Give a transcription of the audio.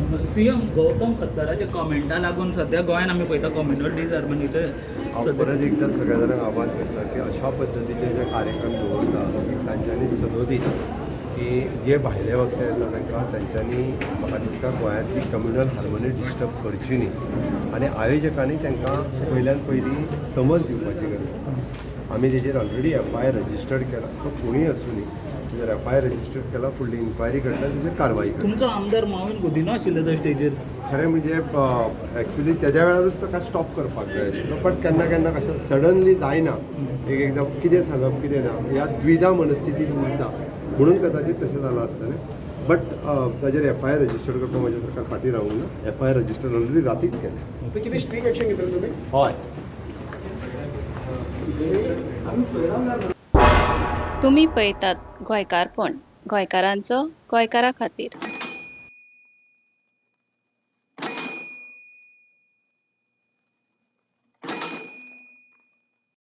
CM Gautam खतखतराच्या कमेंटा लागून सध्या गोंयान आमी पळयता कम्युनल डिसहार्मनी. हांव परत एकदां सगळ्या जाणांक आव्हान करता की अशा पद्दतीचे जे कार्यक्रम दवरता तांच्यांनी सदोदीत की जे भायले वक्ते येता तांकां तांच्यांनी म्हाका दिसता गोंयांतली कम्युनल हार्मोनी डिस्टर्ब करची न्ही आनी आयोजकांनी तांकां पयल्यान पयलीं समज दिवपाची गरज आसा. आमी तेजेर ऑलरेडी एफआयआर रजिस्टर्ड केला. तो कोणूय आसूं न्ही, तेजेर एफआयआर रजिस्टर्ड केला, फुडली इन्क्वायरी करता, तेजेर कारवाई करता. तुमचो आमदार माविन गुदिन्हो आशिल्लो त्या स्टेजीर. खरें म्हणजे एक्चुली तेज्या वेळारूच ताका स्टॉप करपाक जाय आशिल्लो, बट केन्ना केन्ना कशें सडनली जायना. एक एकदां कितें सांगप कितें ना ह्या द्विधा मनस्थितीत उरता, म्हणून कदाचित तशें जालां आसतलें. बट ताजेर एफआयआर रजिस्टर करपाक म्हजें सरकार फाटीं रावूंक ना. एफआयआर रजिस्टर ऑलरेडी रातीच केलें. कितें स्ट्रीक एक्शन घेतले तुमी? हय. तुमी पळयतात गोंयकारपण, गोंयकारांचो गोंयकारा खातीर.